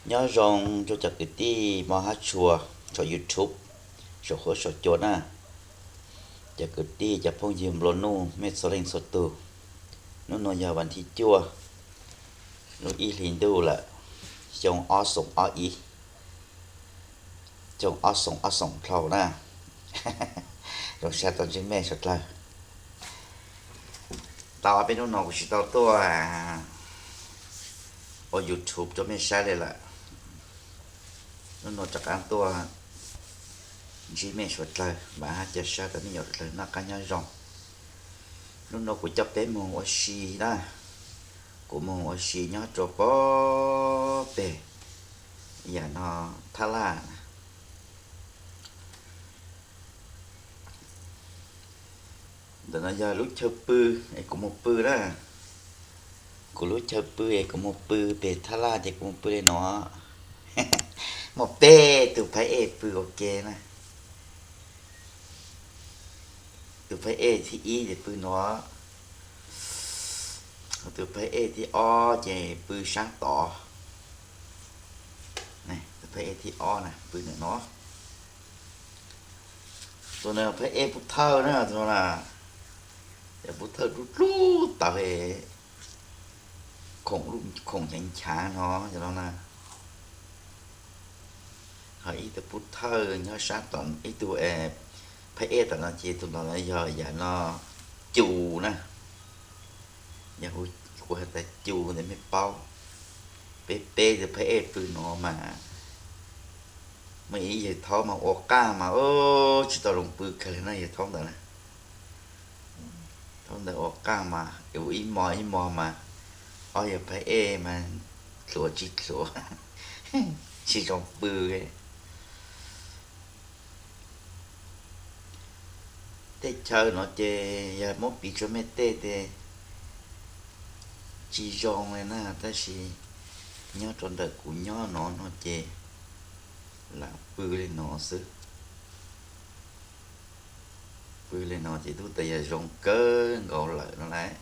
Nyob zoo rau cov kwv tij mos hab tshua saum YouTube, saum huab saum cua na, cov kwv tij cov phooj ywg nplua nuj mej txhua leej txhua tug. Hnub nuav yog vas thib cuaj lub ib hlis ntuj lawm, xyoo ob xoom ob ib, xyoo ob xoom ob xoom dhau na. Zoo sab tau ntsib mej suav dlawg. Tau ob peb hnub no kuv tsis tau tuaj ua YouTube rau mej saib li lawm. Hnub nuav rov qaab tuaj ntsib mej suav dlawg, vaam hab ca sab tau mej suav dlawg noj qaab nyob zoo. Hnub nuav kuv coj peb moog ua si na, kuv moog ua si nyob rua puag peg yam no Thab Laj na. Ntawm no yog lub chaw pw es kuv moog pw na. Kuv lub chaw pw es kuv moog pw peg Thab Laj ces kuv moog pw le nuav. Muaj peb tug phab ej pw ua ke na. Tug phab ej thib ib ces pw nuav, tug phab ej thib ob ces pw saab tod. Tug phab ej thib ob na pw ntawm no. Tus no phab ej pub thawj na, tus no na, yog pub thawj dlub dlub tawv, khoom nchav nchav no cov no na. Ho ib tug pub thawj nyob sab tom, ib tug phab ej tom no ces tus ntawd yog yam no, Cu na. Yog kuv has tas Cu ntawd mej paub. Peb peb tug phab ej pw no mas muaj ib yawg thaub mas ua qaaj mas tsis tau zoo pw kawg li na yawg thaub ntawd na. Thaub ntawd ua qaaj mas ua ib mos ib mos mas ob yawg phab ej mas dluav tsis dluav, tsis zoo pw. Tej chaw no ces yog muab piv rua mej tej tes tsis zoo li na, tab sis nyob rau ntawm kuv nyob no no ces lam pw li no xwb. Pw li no ces tub tas yog zoo kawg nkaus lawm no lauj.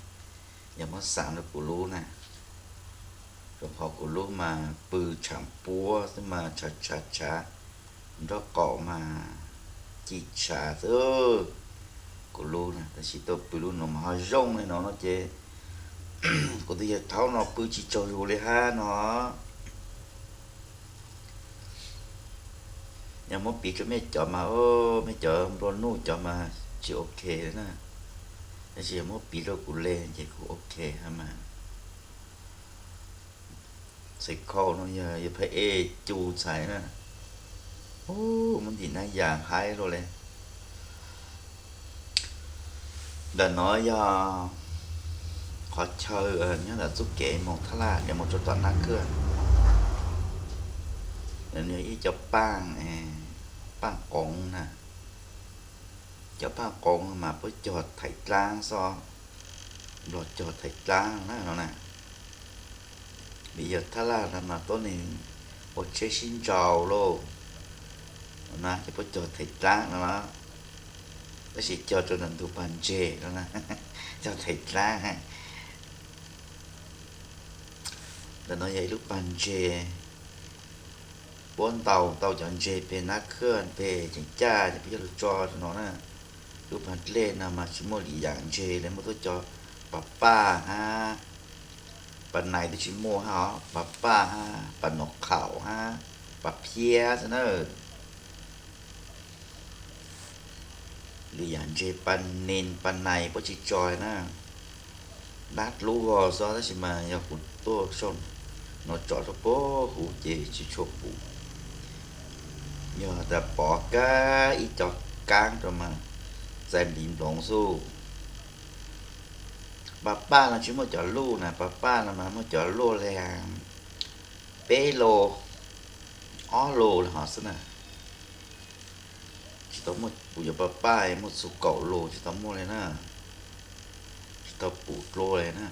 Yog muab xam rau kuv lub na, rau qhov kuv lub mas pw tshav puab xwb mas tshav tshav tshav, nraub qaum mas ci tshav xwb. Kuv lub na, tab sis tuaj pw lub no mas ho zoo li no no ces kuv tus yawg thaub no pw tsis tsaug zug li hab no. Yog muab piv rau mej cov mas, mej cov nplua nuj cov mas tsis ok li na. Tab sis yog muab piv rau kuv le ces kuv ok hab mas. Xaiv khau no yog yawg phab ej Cu txhais na. Ub, muab ntim nab yas haib luaj li. Ntawm no yog qhov chaw nyob ntawm txuj kev moog Thab Laj, moog rau tom Nab Khwj. Ntawm no yog ib co paaj, paaj qoov na. Cov paaj qoov mas puab cog thaiv dlaab xwb, Nplog cog thaiv dlaab na no na. Vim yog Thab Laj no mas tuab neeg ua tsheb sib nraus lauj, no ces puab cog thaiv dlaab no na. Tab sis cog rau ntawm ntug pag ntseg no na, cog thaiv dlaab. Ntawm no yog ib lub pag ntseg, puab ntaus tau cov ntseg peg Nab Khwj peg Ceev Caj ces puab coj lug tso rau no na. Lub pag dlej no mas tsis muaj lwm yaam ntseg li, muaj tuab cov pas paj hab, pas nais twb tsis muaj hab os, pas paj hab, pas nom khaum hab, pas phiab xwb na. Lwm yaam ntseg pas nees pas nais puab tsis tso na. Dab dlub vog xwb tab sis mas yog kuv tuaj sau no tso rau puag huv ces tsis tshua pum. Yog tas pov kag ib co kaab rau mas txais npiv nploov xwb. Pas paj no tsis muaj cov luj na, pas paj no mas muaj cov luj li peb lus, ob lus li hov xwb na. Tsis tau muaj pum cov pas paj muaj txug kaum lus, tsis tau muaj li na. Tsis tau pum dlua li na.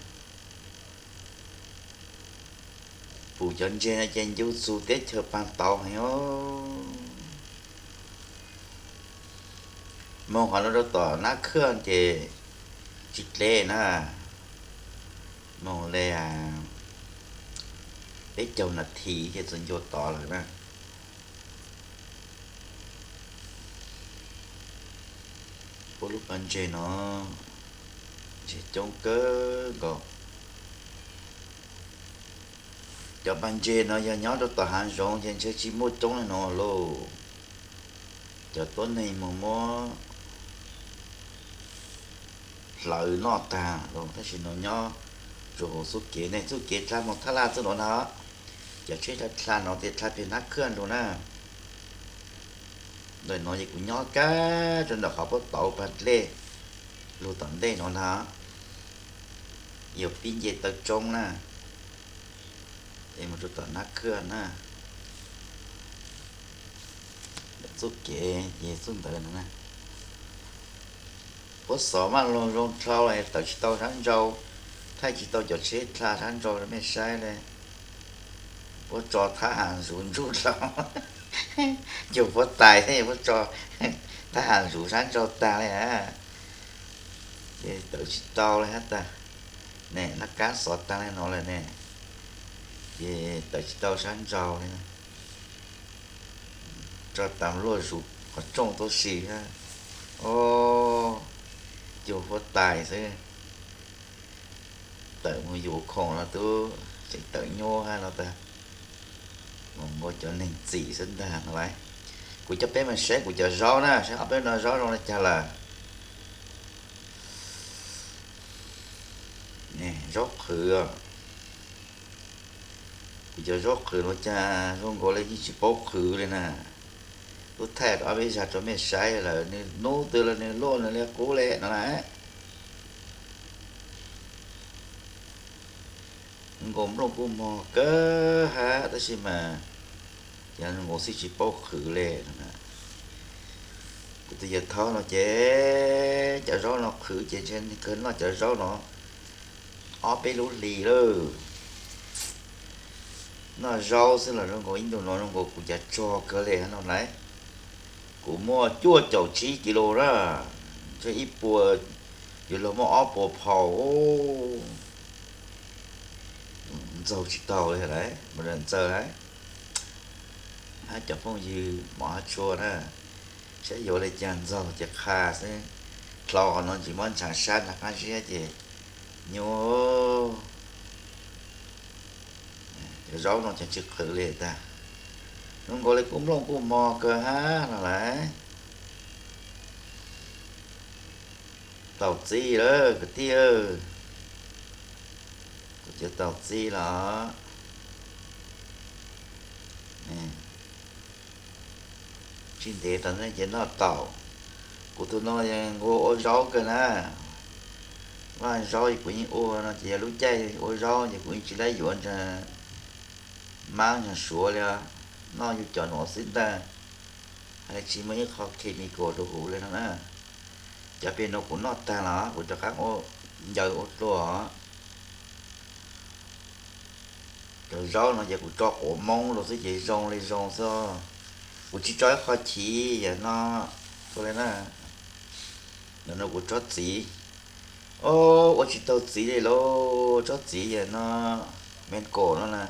Pum cov ntseg no ces ncu txug teb chaws paag tauv heev os. Moog qhov no rau tom Nab Khwj ces tsis dleb na. Moog li, peb caug nas this ces txawm ncua tod lawm na. Puab lub paj ntseg no ntseg coob kawg nkaus. Cov paj ntseg no yog nyob rau tom hav zoov ces ntshe tsis muaj coob li no lauj. Cov tuab neeg mus muab hlawv noj tag los tab sis no nyob rau hauv txuj kev ne, txuj kev dlha mus thab laj txuj nuav na. Cov tsheb dlha dlha no ces dlha peg hnab khwj nrug na. Ntawm no ces kuv nyob kab rau ntawm qhov puab tauv pag dlej lug tom ntej no ntag. Yuav pib nce taw tsoob na, es mus rau tom hnab khwj na. Txuj kev ces txuj ntawd no na. Puab xov maj lug zoo dlhau los tawm tsis tau sab nrau, thaij tsis tau cov tsheb dlha sab nrau rau mej saib le. Puab tso thab has zuv ntsuj dlhau, cuag puab tais thiab puab tso thab has zuv sab nrau tag le. Ces tawm tsis tau li hab tag ne, laj kab xov tag li no lawm ne, ces tawm tsis tau sab nrau li. Tso tas luaj zuv qhov rooj tau si hab. O, cuag puab tais xwb. Tawm mus yus khoom los tub tseem tawm nyuaj hab no tag. Mus nkaus cov neeg txim xwb ntag no lauj. Kuv coj peb mus saib kuv cov zaub na, saib ob peb no zaub zoo li cas lawm. Zaub qhwv, kuv cov zaub qhwv los cas zoo nkaus li yeej tsis paub qhwv li na. Tub thaij rau ob peb zag rau mej saib lawm, nws hnub twg los nws luaj nws li qub li no na. Zoo nkaus nplooj kuj mog kawg hab tab sis mas cas zoo nkaus xwb tsis paub qhwv li no. Kuv tus yawg thaub no ces cov zaub no qhwv ces ntshe kawg noj cov zaub no ob peb lub hlis lawm. Noj zaub xwb los zoo nkaus ib ntus no zoo nkaus kuv cas tsog kawg li no lauj. Kuv muaj cuaj caum tsib kis lus na, ntshe ib puas yuav luag muaj ob puas phaus. Ntxaug tsis taus li lawm, mus ntxaws lawm. Hab cov phooj ywg mov hab tshua na, saib yuav li cas ntxaug ces qha xwb. Dlhau qhov no tsis muab ntshav sab ntshav qab ziab ces nyuaj. Cov zaub no ces tsis qhwv li tag. Zoo nkaus li kuj nplooj kuj mog kawg hab no lauj. Tau txiv lawm kwv tij, kuv cov tau txiv los tsis ntev tas ne ces noj tau. Kuv tus no nquag ua zaub kawg na, vaj zaub kuv yeej ua no ces yog lub caij ua zaub ces kuv yeej tsis laib yuav ntag. Maab ntag suav li, noj yug cov nuav xwb ntag, hab tsis muaj ib qho chemical rau huv li no na. Cov peg nuav kuv noj tag los kuv rov qab ua ncaws ua dlua. Cov zaub no ces kuv tso quav moob rau xwb ces zoo li zoo xwb. Kuv tsis tso ib qho chiv yam no, ua li na. Ntawm no kuv tsob txiv, o, ua tsis tau txiv li lauj. Tsob txiv yam no, me kom no na,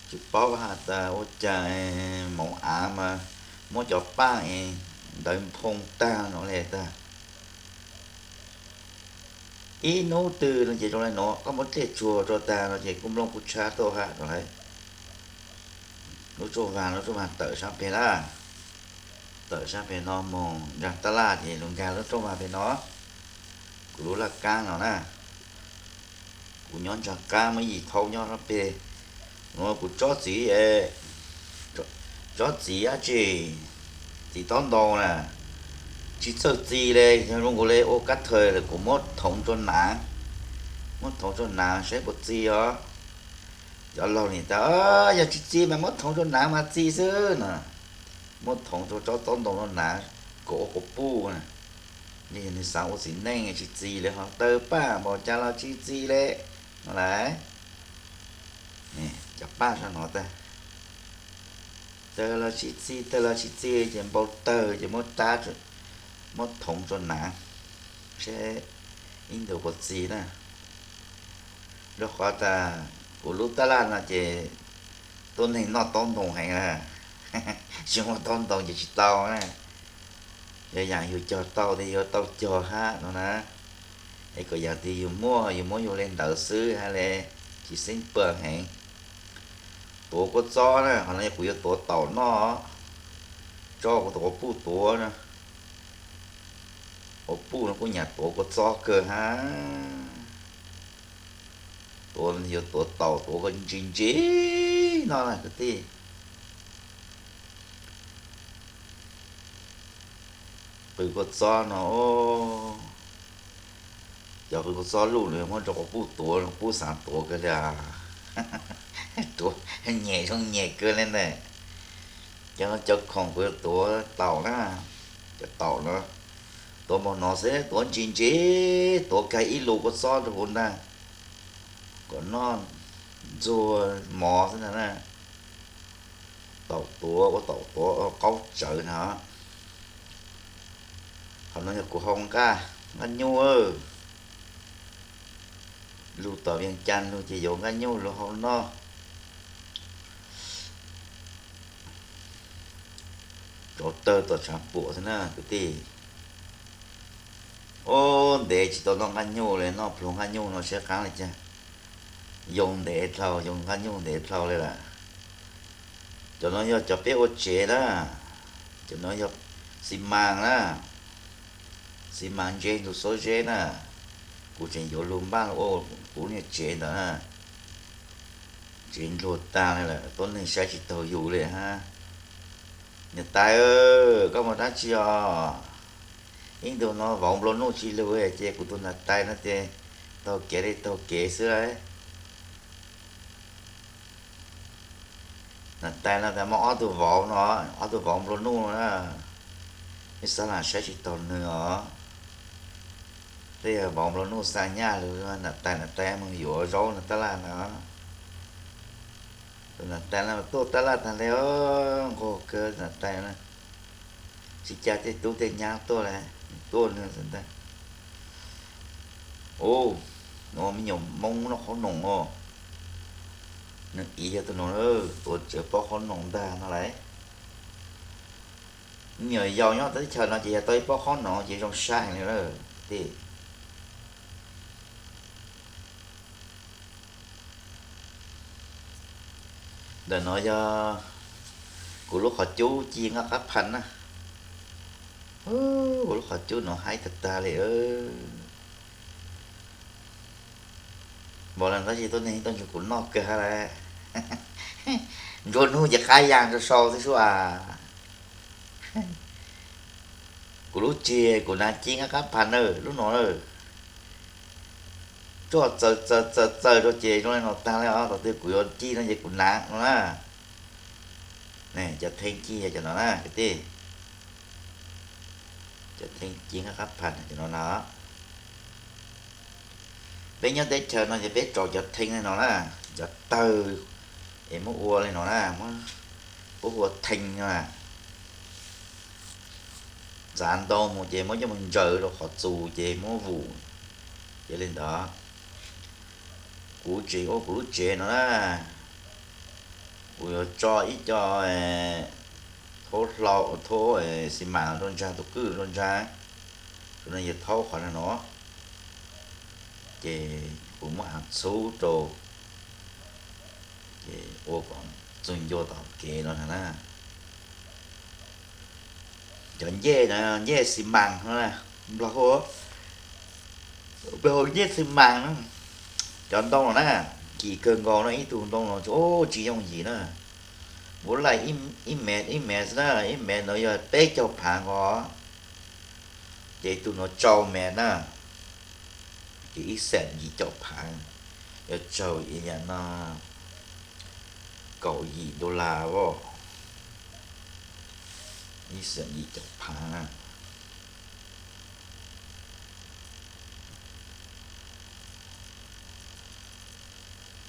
tsis paub has tas ua cas moov av mas muab cov paj es ntawd nphoo tag no li tag. Ib hnub twg no ces zoo li no, koj muab dlej tsuag rau tag no ces kuj nplooj kuj tshab tuaj hab no lauj. Lub rooj vag, lub rooj vag tawm sab peg lawm, tawm sab peg no moog ntsaag tab laj ces lug nkag lub rooj vag peg no. Kuv lub laj kab no na, kuv nyob ntsaag qab muaj yim thaub nyob sab peg. Nuav kuv tsob txiv, tsob txiv dab tsi, txiv taub ntoo na, tsis txawj txi li, yog zoo nkaus li ua kab thawj lawm kuv muab thoov rua naav, muab thoov rua naav saib puas txi os. Cov laug nim tas, yog tsis txi mas muab thoov rua naav mas txi xwb no. Muab thoov rua tsob taub ntoo no naav, kom ua quas puj na. Yog nwg xaav ua txiv neej tsis txi li ho tawg paj npaum cas los tsis txi li no lauj. Cov paj sab no tag, tawg los tsis txi, tawg los tsis txi ces npau tawg ces muab rab, muab thoov rua naav saib ib ntus puas txi na. Rua qhov tas Kuv lub tab laj no ces tuab neeg noj taub ntoo heev na, tsis muaj taub ntoo ces tsis tau na. Yog yam yus cog tau thiaj yuav tau cog hab no na. Es kom yam twg yus muaj, yus muab yus le ntawd xwb hab le, tsis xeeb pawg heev. Tuav kua txob na, qhov no yog kuv yuav tuav taum noj, tso kuv tus quas puj tuav na. Quas puj no kuj nyam tuav kua txob kawg hab. Tuav yuav tuav taum tuav kom ntsis ntsis no na kwv tij. Qws kua txob no, cov qws kua txob luj no muab rau quas puj tuav, quas puj xav tuav kawg li. Tuav nyem zoo nyem kawg li ntag. Cov no cov khoom kuv yuav tuav taum na, cov taum no tuav npaum no xwb, tuav ntsis ntsis, tuav kag ib lus kua txob rau huv ntag, kom noj ntxuag mov xwb ntag na. Taum tuav ua taum tuav qaub tsawv na. Qhov no yog kuv hau nqaj, nqaj nyuj. Lug tom Vias Cas lug ces yuav nqaj nyuj lug hau noj. Rauv tawg tom tshav puam xwb na kwv tij. Ub, ntev tsis tau noj nqaj nyuj li, noj pluag nqaj nyuj no siab qab li cas. Yoo ntev dhau, yoo nqaj nyuj ntev dhau li lawm. Cov no yog cov peb ua tsev na, cov no yog xi mas na, xi mas ntseb ntug xob zeb na. Kuv tseem yuav lug npaj ua kuv lub niag tsev ntawd na. Tsev ntsuag tag li lawm, tuab neeg saib tsis taug yus li hab. Niam tais, koj mus dab tsi os? Ib ntus no vauv nplua nuj tsis lug ces kuv tus niam tais no ces taug kev li taug kev xwb lauj. Niam tais no tas muaj ob tug vauv no, ob tug vauv nplua nuj na. Ib sab lam saib tsis taug nws os. Tej vauv nplua nuj xa nyaj lug, niam tais, niam tais mus yuav zaub no tab laj no. Tus niam tais no tuaj tab laj tag li, nquag kawg niam tais na. Tsis cas tej tub tej nyab tuaj li, tuaj nws xwb ntag. Ub, no me nyuam Hmoob noj qhob noom os. Nws iv yog tus no, tuav tsawv pob qhob noom ntag no lauj. Me nyuam yaus nyob teb chaws no ces yog tau ib pob qhob noom ces zoo saib heev li lawm kwv tij. Ntawm no yog kuv lub qhov cub ci nqaj qab phas na. Kuv lub qhov cub no haib tag tag li. Npaum li tab sis tuab neeg tuaj nrog kuv noj kawg hab lauj. Nruab hnub ces qab ya rau sau xwb sub as. Kuv lub tsig kuv hnav ci nqaj qab phas na, lub no na. Tsuas txaws txaws txaws txaws rau ces zoo li no tag li os, thaum twg kuv yuav ci no ces kuv hnav no na. Cov theej ci yog cov no na kwv tij. Cov theej ci nqaj qab phas cov no na. Peb nyob teb chaws no ces peb rau cov theej li no na, cov tawg es muab ua li no na, puab hu ua theej no na. Ntxav ntoo mus ces muab coj mus ntsaws rau qhov txus ces muab vum, ces li ntawd. Kuv tseem ua kuv lub tsev no na, kuv yuav tso ib co thaub hlau, thaub xi mas rau ntsa, tus kwj rau ntsa, tus no yog thaub qhov no no, ces kuv muab hav txhub rau, ces ua kom txug ncua tom kev no na. Cov ncej no ncej xi mas no, Nplog hu, Nplog hu ncej xi mas na. Cov ntoo no na, kim kawg nkaus no, ib tug ntoo no tsis yooj yim na. Muab laij ib mev ib mev xwb na, ib mev no yog peb caug phav nkaus, ces ib tug no rau mev na, ces ib xees yim caum phav, yuav tsaug yam no kaum yim dollar os, ib xees yim caum phav na.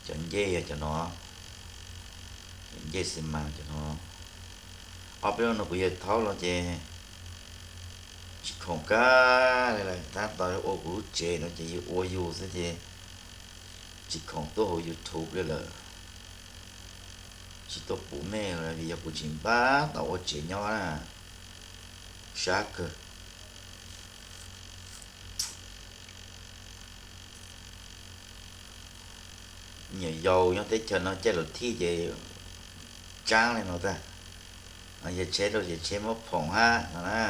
Cov ncej yog cov no, ncej xi mas cov no. Ob peb lub no kuv yawg thaub los ces tsis khoom kag li lawm, tab tom ua kuv lub tsev no ces yus ua yus xwb ces tsis khoom tuaj hauv YouTube li lawm, tsis tuaj pum mej vim yog kuv tsis npaj tau ua tsev nyob na, sab kawg. Nyuam yaus nyob teb chaws no caij luv thij ces tsaab li no tag, yog tsheb rau ces tsheb muab phoom hab no na.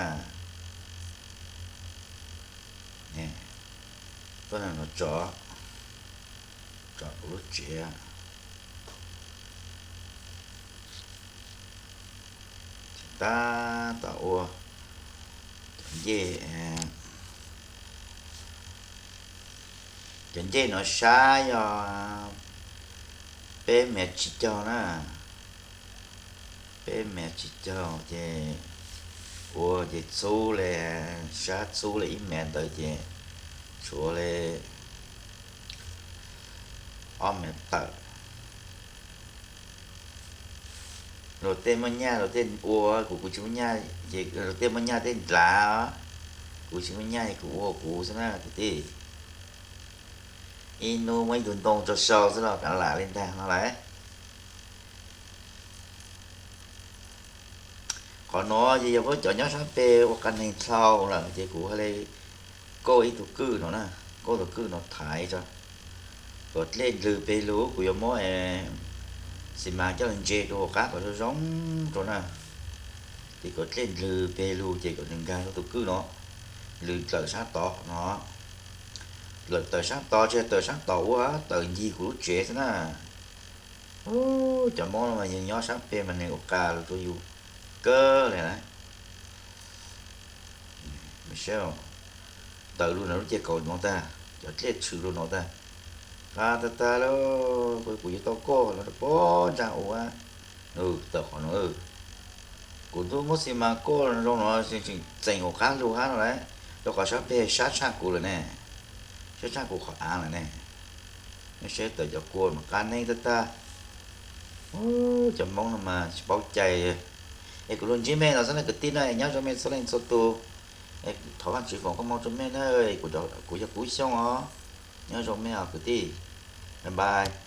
Tuaj no tso, tso kuv lub tsev. Tab tom ua cov ncej, cov ncej no sab yog peb mev tsis caug na, peb mev tsis caug ces ua ces txhub li, sab txhub li ib mev ntawd ces tshuav li ob mev tawm. Luag tej muaj nyaj luag tej ua, kuv kuv tsis muaj nyaj, ces luag tej muaj nyaj tej ndlav, kuv tsis muaj nyaj kuv ua kuv xwb na kwv tij. Ib hnub muab ib tug ntoo tso sau xwb los kav lam li ntag no lauj. Qhov no ces yog peb cov nyob sab peg ua qas neeg dlhau lawm ces kuv ha li kauj ib tug kwj no na, kauj tug kwj no thaiv tso kom dlej ndlwg peg lug, kuv yuav muab xi mas coj los ntse rau hauv qab kom zoo zoo rau na. Ces kom dlej ndlwg peg lug ces kom nws nkag rau tus kwj no, lwm dlawm sab tod no, dlawm tawm sab tod tsis yog tawm sab tod ua, tawm ncig kuv lub tsev xwb na. Ub, cov Hmoob no mas yog nyob sab peg mas nws ua qas lug rau yus kawg li na. Saib, tawm lug ntawm lub ceg kaum no tag, cov dlej tshwm lug no tag, qab tag tag lawm, kuv yuav tau koj los rau pob ntsa ua, tawm qhov no. Kuv twb muab xi mas koj zoo no tseem txeem hauv qab lug hab no lauj, rau qhov sab peg sab tshaj kuv lawm ne, sab tshaj kuv qhov av lawm ne. Nej saib tawm cov kua mas qab neeb tag tag. Ub, cov Hmoob no mas tsis paub cai. Es kuv lug ntsib mej no xwb na kwv tij na, nyob zoo mej txhua leej txhua tus. Thov Vaajtswv foom koob hmoov rau mej na, kuv yog Kub Xyooj os. Nyob zoo mej os kwv tij. Bye bye.